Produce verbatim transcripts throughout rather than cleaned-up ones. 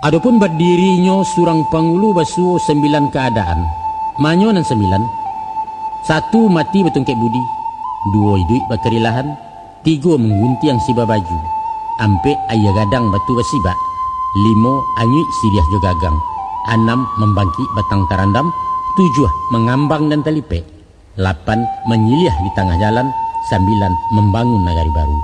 Adopun badirinyo surang pangulu basuo sambilan kaadaan. Manyo nan sambilan? Satu mati batungkek budi, duo iduik bakarilahan, tigo mangguntiang sibah baju, ampek aia gadang batu basibak, limo anyuik siriah jo gagang, anam mambangkik batang tarandam, tujuah mangambang nan talipek, lapan manyiliah di tangah jalan, sambilan mambangun nagari baru.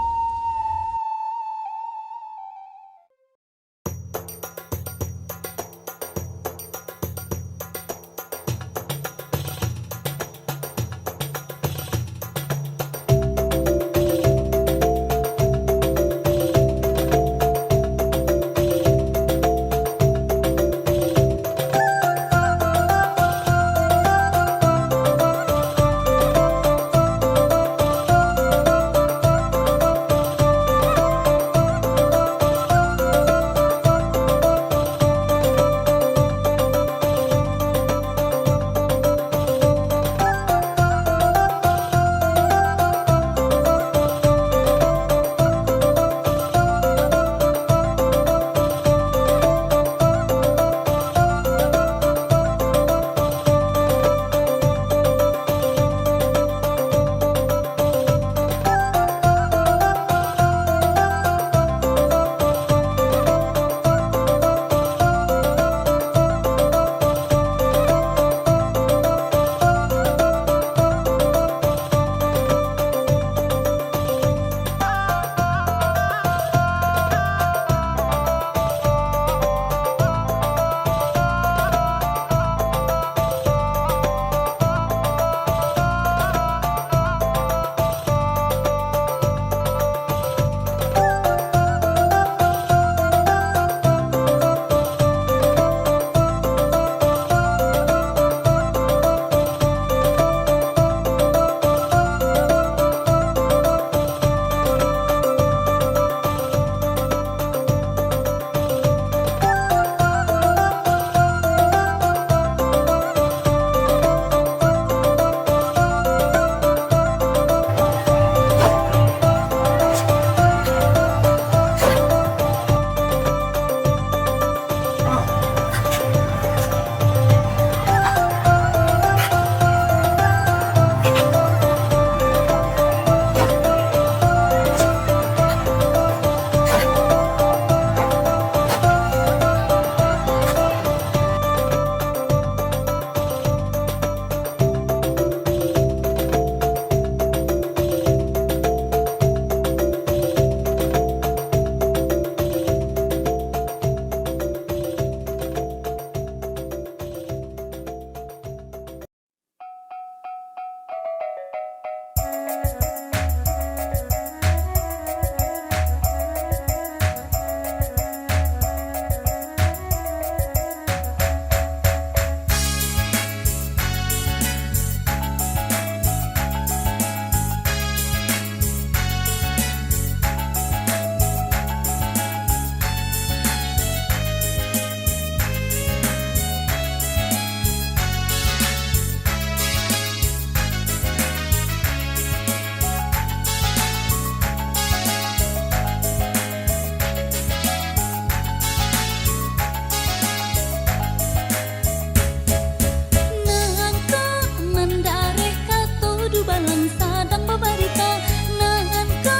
Nan ko mandareh kato dubalang sadang babarita, nan ko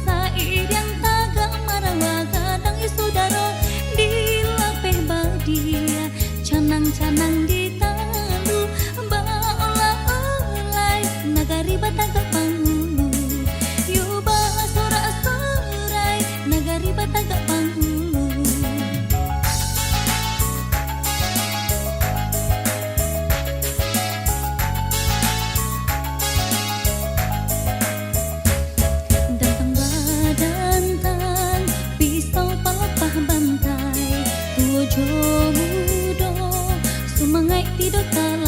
sairiang tagak marawa gadang i sudaro, di lapeh badia canang-canang di talu, baolah-olah nagari batagak bangulu, yo basorak-sorai nagari batagak bangulu. Dantang badantang, pisau palapah bantai, tuo jo mudo, sumangaik tido talam.